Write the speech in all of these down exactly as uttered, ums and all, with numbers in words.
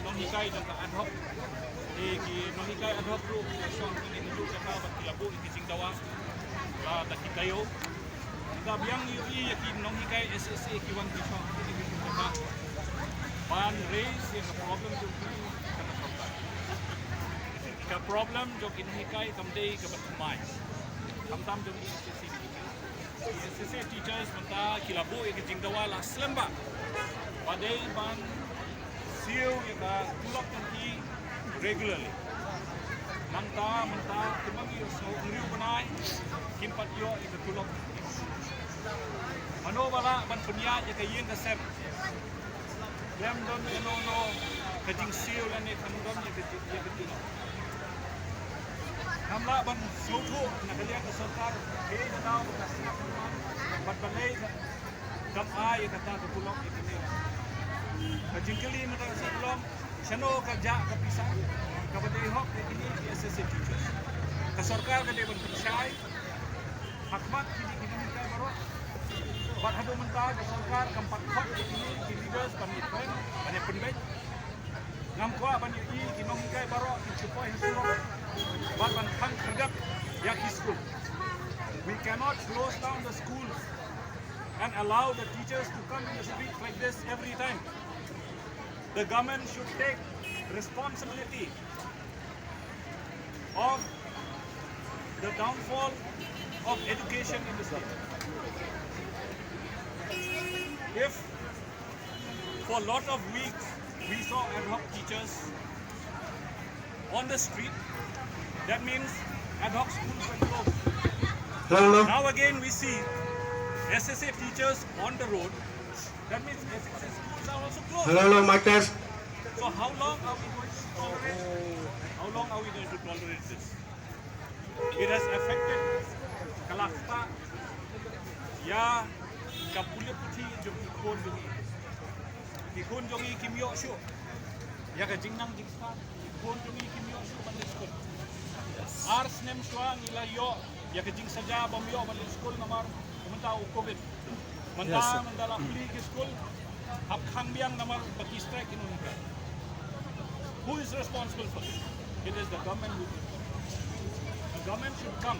Nonghikai jong ka ad hoc. Te ki nonghikai ad hoc ruh ki shong ki dei hijuh jaka bad ki la buh ïa ki jingdawa. La da ki taïew. Nga biang ïohi ïa ki nonghikai S S A ki wan ki shong ki dei hijuh jaka ban raise ïa ka problem jong ki sha ka sorkar. Ka problem jong ki nonghikai kam dei kaba thymmai. Khamtam jong ki S S A. Ki S S A teachers mynta ki la buh ïa ki jingdawa la slem bha ba dei ban siew ïa ka tulop jong ki regularly. Nangta mynta ki ma ngi ïohsngew hynriew bnai kim pat ïoh ïa ka tulop. Mano ba lah ban pynïaid ïa ka ïing ka sem? Khlem don ïa no no ka jingsiew lane khlem don ïa ka jing, ïa ka jing. Ngam lah ban sngewthuh na ka liang ka sorkar kaei ka daw ba ka sngap bad balei ka dang ai ïa kata ka tulop ïa kane. Ka jingkylli mynta ka sngewlong, shano ka jah ka pisa kaba dei hok ïa kine ki S S A teachers? Ka sorkar ka dei ban pynshai ha khmat kine ki nonghikai baroh. Bad haduh mynta ka sorkar kam pat khot ïa kine ki leaders ban ïa pyn, ban ïa pynbeit. Ngam kwah ban ïohi ki nonghikai baroh kin shu poi ha surok bad ban khang kyrdat ïa ki skul. We cannot close down the schools and allow the teachers to come in the street like this every time. The government should take responsibility of the downfall of education in the state. If for a lot of weeks we saw ad hoc teachers on the street, that means ad hoc schools were closed. Hello, hello. Now again we see S S A teachers on the road. That means S S A schools are also closed. Hello, hello, mic test. So how long are we going to tolerate? How long are we going to tolerate this? It has affected ka la ktah ïa ka pule puthi jong ki khun jong ngi. Ki khun jong ngi kim ïoh shuh ïa ka jingnang jingstad. Ki khun jong ngi kim ïoh shuh ban leit skul. Ar snem shuwa ngi la ïoh ïa ka jingsaja bym ïoh ban leit skul namar mynta u covid. Mynta, yes, sir, mynta la plie ki skul, hap khang biang namar ba ki strike ki nonghikai. Who is responsible for this? It is the government who is responsible. The government should come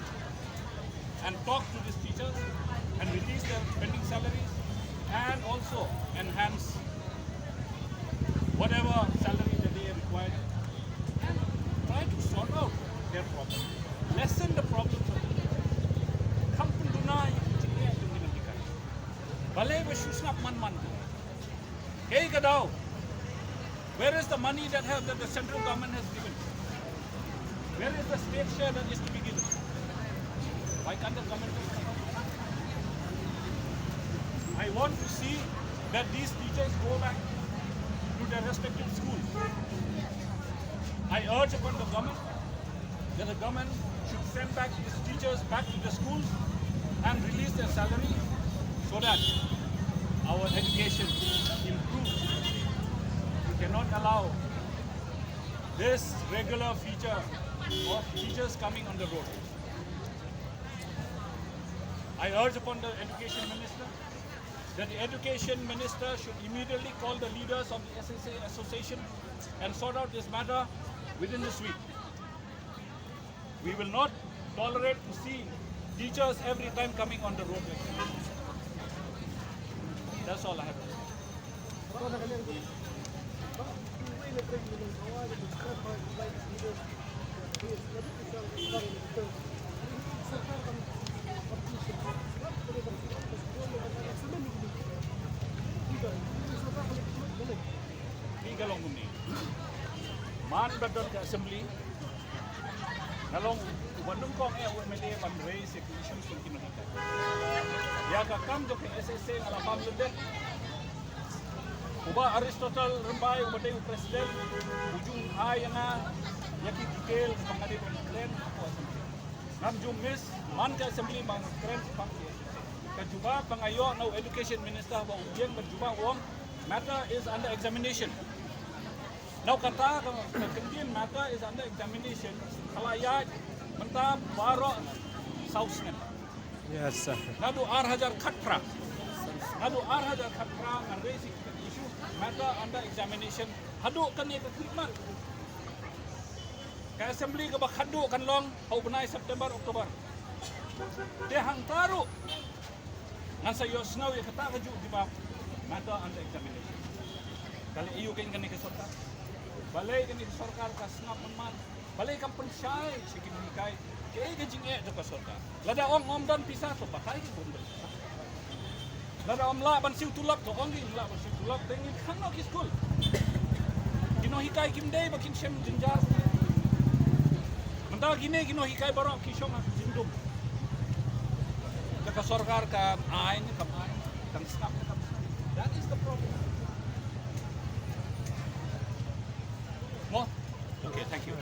and talk to these teachers and release their pending salaries and also enhance whatever salary that they are required and try to sort out their problem. Lessen the problems of the people. Kham pynduna ïa ki jingeh jong ki nonghikai. Balei ba shu sngap man man? Kaei ka daw? Where is the money that have, that the central government has given? Where is the state share that is to be given? Why can't the government just come out? I want to see that these teachers go back to their respective schools. I urge upon the government that the government should send back these teachers back to the schools and release their salary so that our education improves. We cannot allow this regular feature of teachers coming on the road. I urge upon the education minister that the education minister should immediately call the leaders of the S S A association and sort out this matter within this week. We will not tolerate to see teachers every time coming on the road. That's all I have to say. Ni ka long kumne. Man ba don ka assembly, nga long uba nyngkong eh u M L A ban raise ïa ki issues jong ki nonghikai. Ïa ka kam jong ka S S A nga la pam lyndet. U Bah Aristotle Rymbai uba dei u president u ju ai ïa nga ïa ki detail ba nga dei ban kren hapoh assembly. Ngam ju miss man ka assembly ba nga kren shaphang ki. Ka jubab ba nga ïoh na u education minister ba u ïeng ban jubab u ong matter is under examination. Now kata ka, ka kyntien matter is under examination ka la ïaid mynta baroh saw snem. Yes, sir. Naduh ar hajar khatphra. Naduh ar hajar khatphra nga raise ïa ka issue. Matter under examination. Haduh kane ka khlieh mat, ka assembly kaba khatduh kan long ha u bnai September, October. Te hangta ruh ngan sa ïohsngew ïa kata kajuh jubab. Matter under examination. Ka leh aïu kein kane ka sorkar? Balei kane ka sorkar ka sngap man man? Balei kam pynshai sha ki nonghikai kaei ka jingeh jong ka sorkar? Lada ong ym don pisa, to batai ki bym don pisa. Lada ym lah ban siew tulop, to ong ki ym lah ban siew tulop, te ngin khang noh ki skul. Ki nonghikai kim dei ba kin shem jynjar. Mynta kine ki nonghikai baroh ki shong ha ki jingdum. Te ka sorkar kam ai ne kam ai, kam sngap ne kam sngap. That is the problem. Mo? Okay, thank you.